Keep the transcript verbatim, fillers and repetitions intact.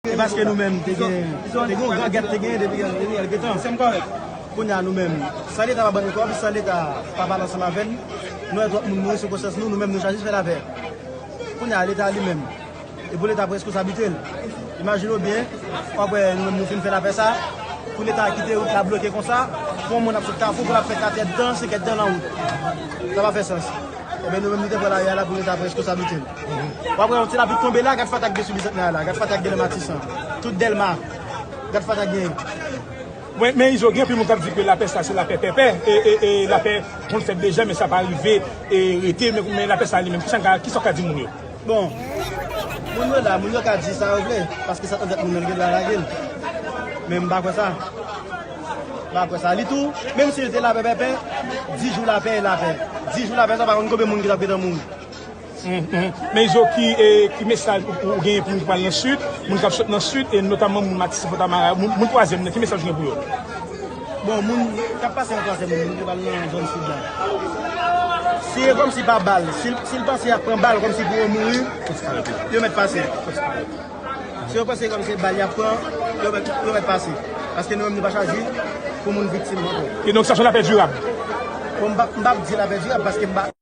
E paske nou menm te gen, te gen yon gran gèt te gen depi Ariel gentan. Kounye a nou menm, san Leta pa ban nou kòb, san Leta pa pale ansanm avè n, nou wè twòp moun mouri sou konsyans nou, nou menm nou chwazi fè lapè. Kounye a Leta li menm, e pou Leta pran reskonsablite l. Imajine w byen, w ap wè nou menm nou fin fè lapè sa, pou Leta kite wout la bloke konsa, pou yon moun ap sot Kafou, pou l ap fè kat èdtan, senk èdtan nan wout. Sa pa fè sans. Ebyen nou menm nou te pran lari a la pou Leta pran reskonsablite l. W ap wè yon ti lapli tonbe la, gad fatak gen sou Bizantnè a la, gad fatak gen nan Matisan, tout Dèlma, gad fatak gen. Mwen, men Izo, gen anpil moun k ap di ke lapè sa se lapè pèpè, e, e, e lapè konn fèt deja, men sa pa rive e rete, men, men lapè sa li menm, kisa w ka, kisa w ka di moun yo? Bon, moun yo la, moun yo ka di sa yo vle, paske sa t an tèt moun nan yo gen dwa lage l. Men m pa kwè sa. M pa kwè sa. Li tou, menm si l te lapè pèpè, dis jou lapè e lapè. Dis jou lapè sa pa konn konbyen moun ki t ap gentan mouri. Men Izo, ki, e, ki mesaj ou, ou genyen pou moun ki pral nan Sid, moun k ap sot nan Sid, e notaman moun Matisan, Fontamara, moun, moun twazyèm nan, ki mesaj ou gen pou yo? Bon, moun k ap pase nan twazyèm nan, moun ki pral nan zòn Sid la. Si e kòmsi pa bal, si, si l panse y ap pran bal kòmsi pou yo mouri, yo mèt pase. Si yo panse kòmsi se bal y ap pran, yo mèt, yo mèt pase. Paske nou menm nou pa chwazi pou moun viktim ankò. E donk sa se yon lapè dirab? Bon, m p ap, m p ap di lapè dirab paske m pa.